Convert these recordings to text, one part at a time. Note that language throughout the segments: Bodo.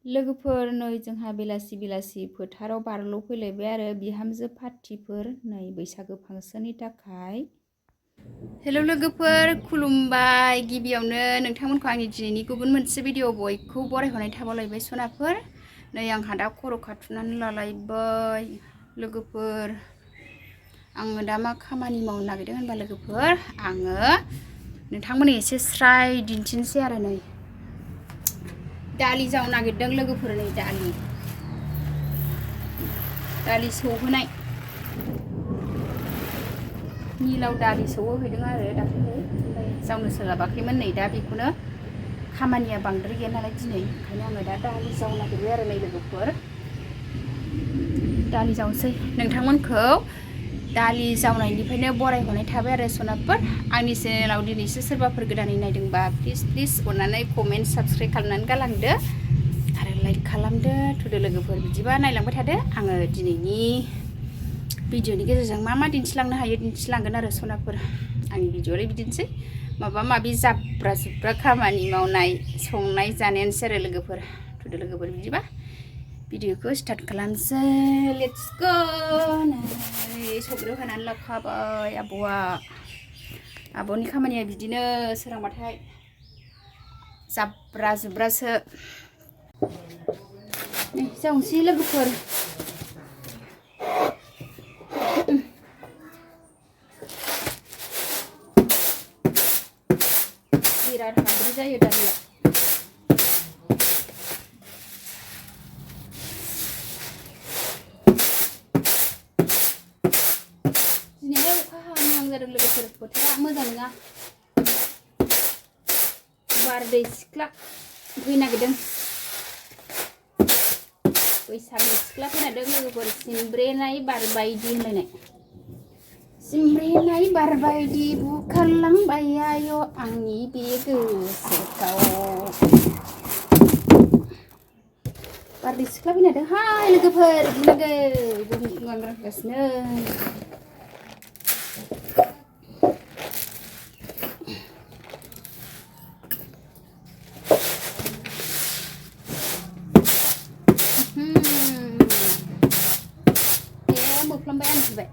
लोगोफोर नै जोंहा बेलासि बेलासि फोथाराव बारल' फैलायबाय आरो बिहामजो पार्टिफोर नै बैसागो फांसननि थाखाय। हेल' लोगोफोर खुलुमबाय। गिबियावनो नोंथांमोनखौ आंनि दिनैनि गुबुन मोनसे भिडिअ बयखौ बरायहरनाय थाबावलायबाय सनाफोर। नै आंहा दा खर' खाथुनानै लालायबाय लोगोफोर। आङो दा मा खामानि मावनो नागिरदों होनबा लोगोफोर आङो नोंथांमोननो एसे स्राय दिन्थिनोसै आरो नै दालि जावनो नागिरदों लोगोफोर। नै दालि सौहोनाय मिलाव दालि सौहोहैदों आरो दाख्लै ओमफ्राय जावनो सोलाबाखैमोन। नै दा बेखौनो खामानिया बांद्राय गैया नालाय दिनै ओंखायनो आङो दा दालि जावनो नागिरबाय आरो नै लोगोफोर दालि जावनोसै। नोंथांमोनखौ दालि जावनायनिफ्रायनो बरायहरनाय थाबाय आरो सनाफोर। आंनि चेनेलाव दिनैसो सोरबाफोर गोदानै नायदोंबा प्लिज अननानै कमेन्ट साबस्क्राइब खालामनानै गालांदो आरो लाइक खालामदो थुदो लोगोफोर। बिदिबा नायलांबाय थादो आङो दिनैनि भिडिअनि गेजेरजों मा मा दिन्थिलांनो हायो दिन्थिलांगोन आरो सनाफोर। आंनि भिडिअआलाय बिदिनोसै माबा माबि जाब्रा जुब्रा खामानि मावनाय संनाय जानायानोसै आरो लोगोफोर। थुदो लोगोफोर बिदिबा भिडिअखौ स्टार्ट खालामसै। Let's go. नै संग्रायाव होनानै लाखाबाय आब'आ। आब'नि खामानिया बिदिनो सोरांबाथाय जाब्रा जुब्रासो। नै जावनोसै लोगोफोर। बिराद हाद्रि जायो दालिया। दिनैहाय अखा हाहां जादों लोगोफोर। बोथोरा मोजां नङा। बारदै सिख्ला फैनो नागिरदों। बैसागु सिख्ला फैनो नागिरदों लोगोफोर। सिमब्रेनाय बारबायदि होनलायनाय। सिमब्रेनाय बारबायदि बुखारलांबाय आय' आंनि बे गोसोखौ। बारदै सिख्ला फैनो नागिरदों हाय लोगोफोर बिनांगौ गुदुं गानगासिनो। मोफ्लामबाय आं गिबाय।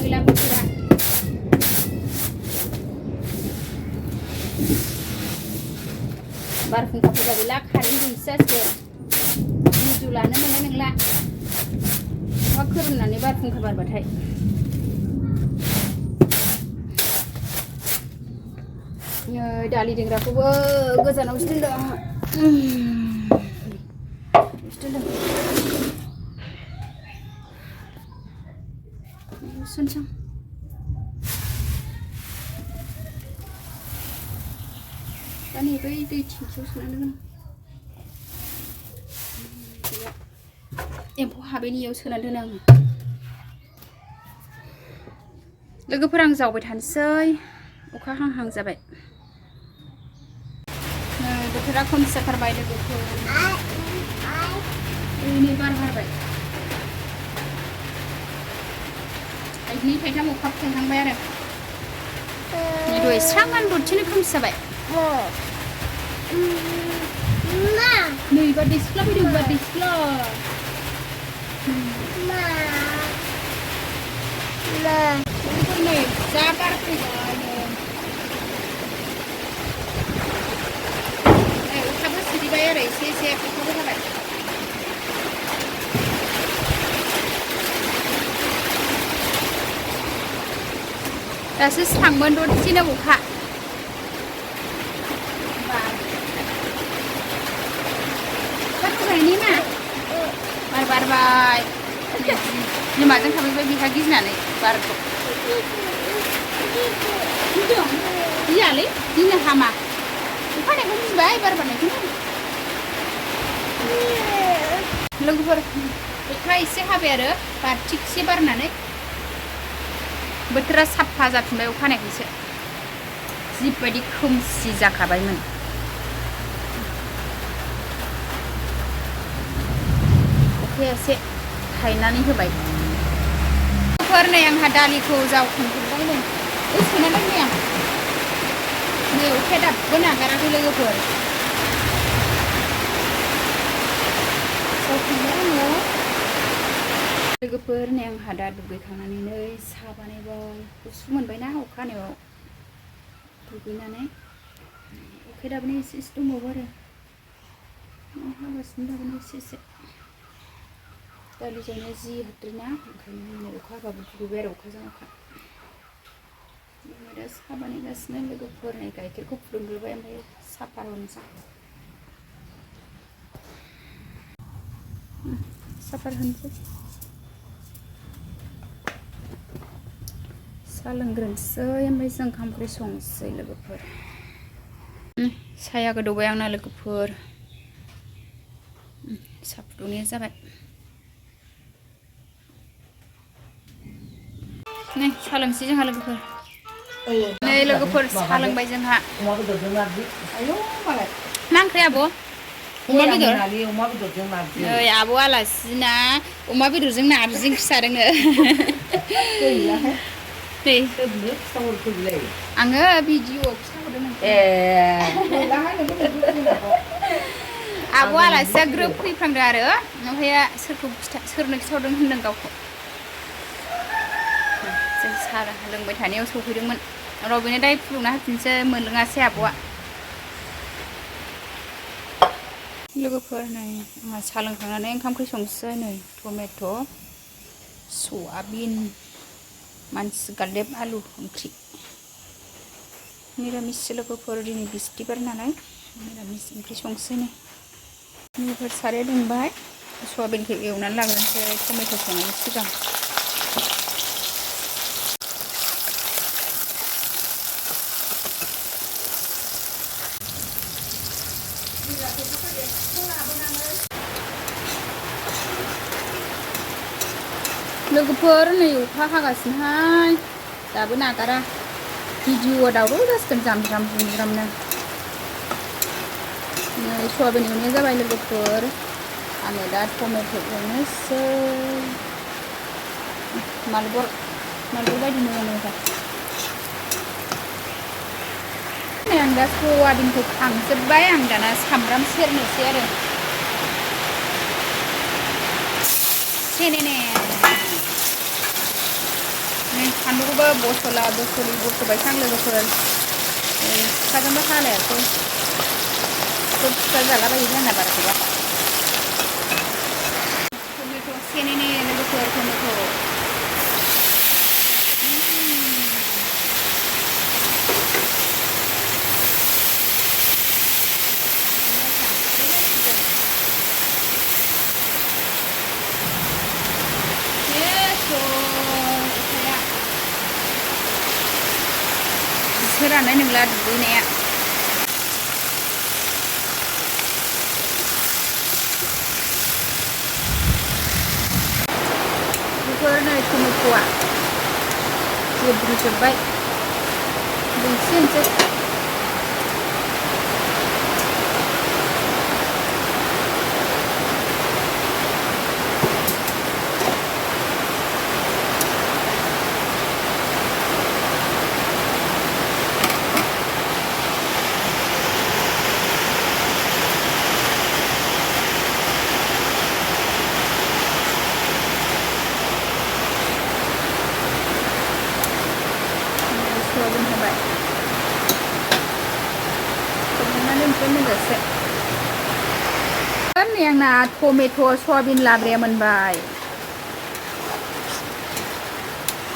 गैला बोथोरा। बारहुंखा फैबा गैला कारेन्ट गैयिसो जासिगोन। उन्दुलानो मोननाय नंला अखा खोरोमनानै बारहुंखा बारबाथाय। दालि देग्राखौबो गोजानावसो दोनदों आङो। सुनसां दा नै बै दै थिंखियाव सोनानै दोन। एम्फौ हाबैनियाव सोनानै दोनो आङो। लोगोफोर आं जावबाय थानोसै। अखा हांहां जाबाय। बोथोरा खोमसि जाथारबाय लोगोफोर। ओरैनो बार बारबाय। थाइनै थाइथाम अखा थाइहांबाय आरो नै दहाय स्रांआनो दसेनो खोमसि जाबाय। नै बारदै सिख्ला फैदों बारदै सिख्ला। नै जा बार फैबाय नै अखाबो सिरिबाय आरो एसे अखाबो हाबाय। दासो स्रांमोन दसेनो अखा। बार बारबाय। बिमाजों थाफैबाय बिहा गिनानै बारखौ। गियालै गिनो हामा। अखा हानायखौ गिबाय बार बारनायखौनो। लोगोफोर अखा एसे हाबाय आरो बार थिगसे बारनानै बोथोरा साफा जाफिनबाय अखा हानायखायसो। जिबायदि खोमसि जाखाबायमोन। मैथाया एसे हायनानै होबाय लोगोफोर नै आंहा दालिखौ जावखांजोब्बाय नै सोना दोनबाय आं नै अखाया दाबो नागाराखै लोगोफोर जावखांबाय आङो लोगोफोर नै आंहा दा दुगैखांनानै नै साहा बानायबाय गुसु मोनबायना अखा हानायाव दुगैनानै अखाया दाबो एसे एसे दंबावो आरो हागासिनो दाबो एसे दालि जावनाया जि हाद्रिना ओंखायनो अखा हाबाबो दुगैबाय आरो अखाजों अखा दा साहा बानायगासिनो लोगोफोर नै गाइखेरखौ फुदुंग्रोबाय ओमफ्राय साहा होनोसै साफार होनोसै साहा लोंग्रोनोसै ओमफ्राय जों ओंखाम ओंख्रि संनोसै लोगोफोर साहाया गोदौबाय आंना लोगोफोर साहा फुदुंनाया जाबाय नै साहा लोंसै जोंहा लोगोफोर नै लोगोफोर साहा लोंबाय जोंहा अमा बेदरजों नारजि आयौ मालाय मा ओंख्रि आब' अमा बेदर अमा बेदरजों नारजि नै आब' आलासिना अमा बेदरजों नारजि ओंख्रि जादोंनो गैलाहाय नै सोरनो खिथाहरखोबिलाय आङो भिडिअ'आव खिथाहरदों ए गैलाहाय आब' आलासिया ग्रोब फैफ्रांदों आरो ओमफ्राय सोरनो खिथाहरदों होनदों गावखौ जों साहा लोंबाय थानायाव सौफैदोंमोन रबिनो दाय फुदुंना होफिनसै मोनलोङासै आब'आ लोगोफोर नै आंहा साहा लोंखांनानै ओंखाम ओंख्रि संसै नै टमेट' सयाबिन मानसि गालदेब आलु ओंख्रि निरामिस लोगोफोर दिनै बिस्थिबार नालाय निरामिस ओंख्रि संसै नै लोगोफोर साराया दुंबाय सयाबिनखौ एवनानै लाग्रोनोसै टमेट' संनायनि सिगां लोगोफोर नै अखा हागासिनोहाय दाबो नागारा भिडिअ'आ दावराव जासिगोन जाम बुंज्रामनो नै सयाबिन एवनाया जाबाय लोगोफोर आङो दा टमेट' एवनोसै मालबर बायदि मोजां नै आं दा सयाबिनखौ खांजोब्बाय आं दाना सामब्राम सेरनोसै आरो सेनेने नै फानलुखौबो बस'बाय आं लोगोफोर सिखाजोंबो हालायासै फिसा जालाबायो जोंना बारा गैया टमेट' सेनेने लोगोफोर टमेट' फोराननाय नंला दुगैनाया बेफोर नै टमेट'आ गेब्रुजोब्बाय दुइसोनसै सयाबिन होबाय संनानै मोनजासे नै आंना टमेट' सयाबिन लाब्राया मोनबाय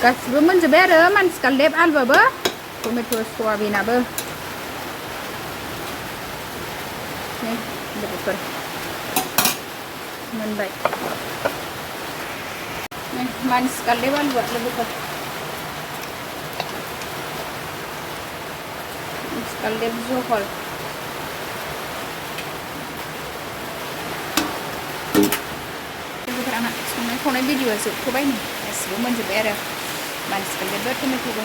गासिबो मोनजोब्बाय आरो मानसि गालदेब आलुआबो टमेट' सयाबिनाबो नै लोगोफोर मोनबाय नै मानसि गालदेब आलुआ लोगोफोर गालदेब जहल लोगोफोर आंहा संनाय खावनाय भिडिअ'आ जोबथ'बाय नै गासिबो मोनजोब्बाय आरो मानसि गालदेबबो टमेट'बो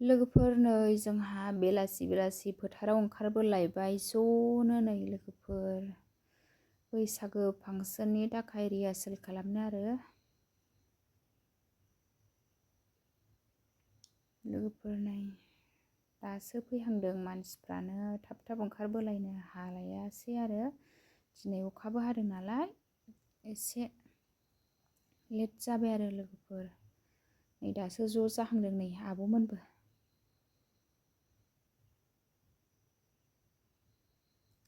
लोगोफोर नै जोंहा बेलासि फोथाराव ओंखारबोलायबाय ज'नो नै लोगोफोर बैसागो फांसननि थाखाय रिहार्सेल खालामनो आरो लोगोफोर नाय दासो फैहांदों मानसिफ्रानो थाब थाब ओंखारबोलायनो हालायासै आरो दिनै अखाबो हादों नालाय एसे लेट जाबाय आरो लोगोफोर नै दासो ज' जाहांदों नै आब'मोनबो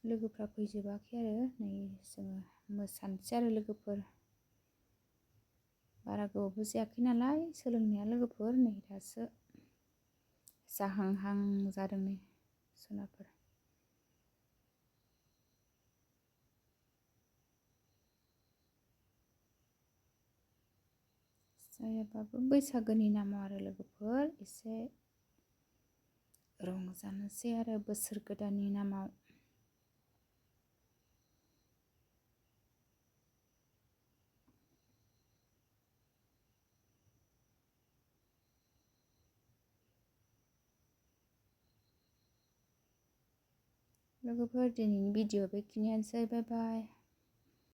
लोगोफ्रा फैजोबाखै आरो नै जोङो मोसानोसै आरो लोगोफोर बारा गोबावबो जायाखै नालाय सोलोंनाया लोगोफोर नै दासो जाहांहां जादों नै सनाफोर जायाबाबो बैसागोनि नामाव आरो लोगोफोर एसे रंजानोसै आरो बोसोर गोदाननि नामाव लोगोफोर दिनैनि भिडिअ बेखिनियानोसै बाय बाय।